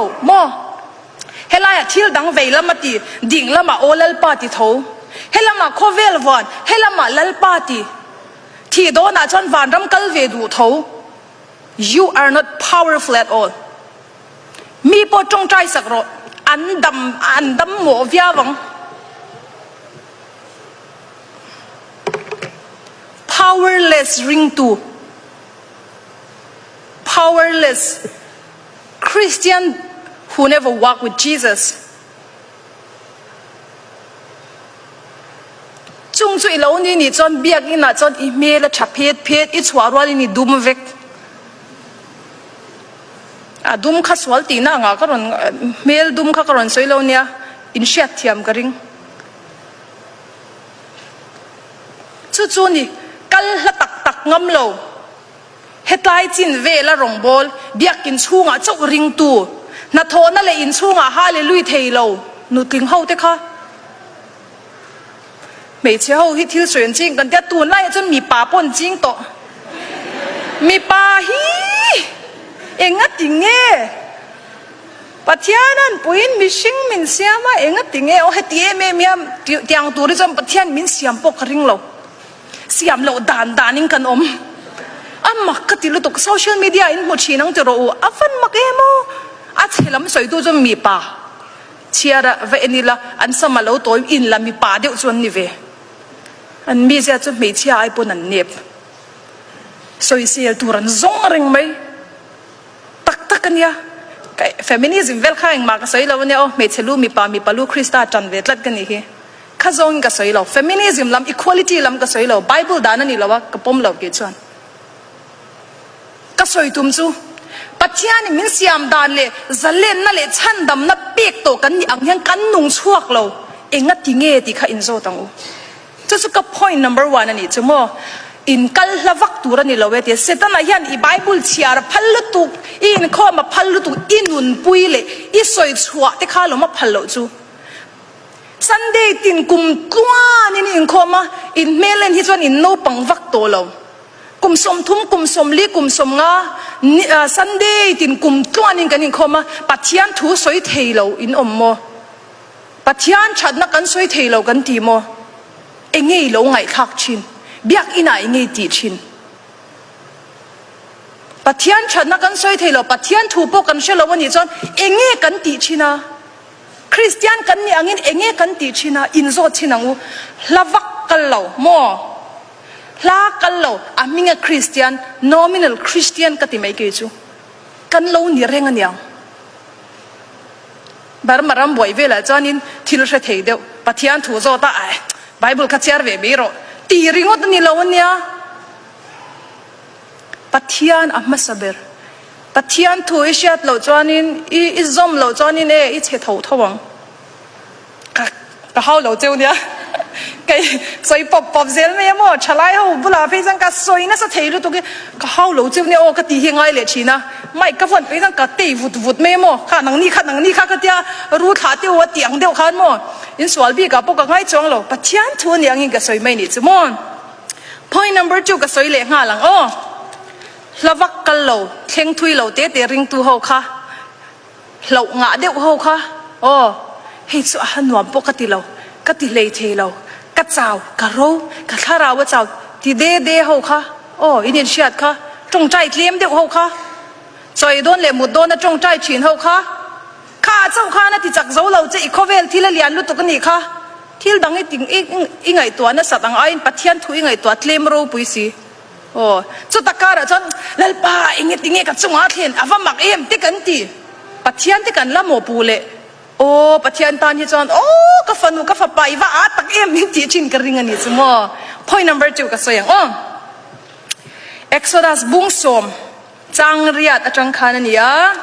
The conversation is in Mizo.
lo maw? Helaiah thil dang vei lam a ti, ding lamah aw Lalpa ti tho. Helamah khawvel vuan, helamah Lalpa ti. Thih dawnah chuan vanram kal ve duh tho. You are not powerful at all. Mi pawh tawngtai sak rawh, an dam an dam mawh viau ang. Powerless ringtu, powerless Christian who never walk with Jesus. Chung chu i lo ni nih chuan biakinn ah chuan i hmel a tha phet phet, i chhuah rualin i dum vek. A dum kha sual tihna angah ka rawn hmel dum kha ka rawn sawi lo nia, in hriat thiam ka ring. Chu chu ni, kal hla tak tak ngam lo. Hetlai chin vela rawngbâwl biakin chhungah chauh ringtu, hnathawhna leh inchhungah hallelui thei lo nutling ho te kha hmeichhe ho hi thil sawi an ching kan tia, tunlaiah chuan mipa pawh an ching tawh. Mipa hi enga ti nge Pathian an puiin mihring min siam a, enga ti nge aw heti em em hian tiang tur hi chuan Pathian min siam pawh ka ring lo. Siam loh dan danin kan awm. A mak ka ti lutuk, social media in hmu thin ang ti rawh u, a van mak em aw. A chhe lam sawitu chu mipa chhiar a va en ila, an sam a lo tawi in la mipa deuh chu an ni ve. An mizia chu hmeichhia ai pawn an nep. Sawisel tur an zawng reng mai. Tak tak a nia. Feminism vel kha engmah ka sawi lo a nia aw, hmeichhe lu mipa, mipa lu Krista tan ve tlat ka nih hi. Kha zawngin ka sawi lo. Feminism lam, equality lam ka sawi lo. Bible dan a ni lo a, ka pawm lo kei chuan. Ka sawi tum chu, Pathianin min siam dan leh zalenna leh chhandamna pek tawh kan nih ang hian kan nung chhuak lo. Enga ti nge tih kha inzawt ang u. Chu chu ka point number one a nih chu maw. In kal hla vak tur a ni lo e tia Setana hian i Bible chhiar a phal lutuk, i inkhawm a phal lutuk, i nunpui leh i sawi chhuah te kha lawm a phal loh chu. Sunday tin kum tluanin i inkhawm a, in hmel en hi chuan in naupang vak tawh lo. Kum 30, kum 40, kum 50 Sunday tin kum tluanin kan inkhawm a, Pathian thu sawi thei lo in awm maw? Pathian thatna kan sawi thei lo kan ti maw? Enge i lo ngaihthlak thin? Biakinah enge i tih thin? Pathian thatna kan sawi thei lo, Pathian thu pawh kan hre lo a nih chuan enge kan tih thin a? Kristian kan nih angin enge kan tih thin a, inzawt thin ang u. Hla vak kal lo maw? Hla kal lo, a hminga Kristian, nominal Christian ka ti mai kei chu. Kan lo ni reng aniang. Burma ram buai velah chuanin thil hre thei deuh, Pathian thu zawt a, aih, Bible kha chhiar ve mai rawh ti ringawt a ni lo ania. Pathian a hmasa ber. Pathian thu i hriat loh chuanin, i i zawm loh chuanin e i chhe tho tho ang. Ka ka hau lo cheu nia. Kei sawi pawp pawp zel mai a maw, thalai ho bulah phei chuan ka sawi nasa thei lutuk i ka hau lo cheu nia aw ka tih hi ngai leh thin a. Mic ka vuan phei chuan ka tei vut vut mai a maw, kha nangni kha nangni kha ka tia ru thlah teuh a tih ang deuh khan maw. Insual bikah pawh ka ngai chuang lo, Pathian thu a nih angin ka sawi mai nih chu maw. Point number chu ka sawi leh nghal ang aw. Hla vak kal lo, thleng thui lo te te ringtu ho kha, hlauh ngah deuh ho kha aw, hei chu a nuam pawh ka ti lo, ka ti hlei thei lo, ka chau, ka ro, ka thlarau a chau ti de de ho kha aw, in inhriat kha, tawngtai tlem deuh ho kha, chawi dawn leh mut dawna tawngtai thin ho kha, kha chauh khan a ti chak zo lo che, i khawvel thil a lian lutuk a nih kha, thil dang i ti i ngaihtuah nasat ang aiin Pathian thu i ngaihtuah tlem ropui si. Aw, chuta karah chuan Lalpa enge tinge ka chungah a thlen a va mak em te kan ti. Pathian te kan la maw pu le? Aw, Pathian tan hi chuan aw ka fanu ka fapa i va aa tak em min tih thin ka ring a ni chu maw. Point number chu ka sawi ang aw. Exodus bung sawm chang riat atang khan a ni a.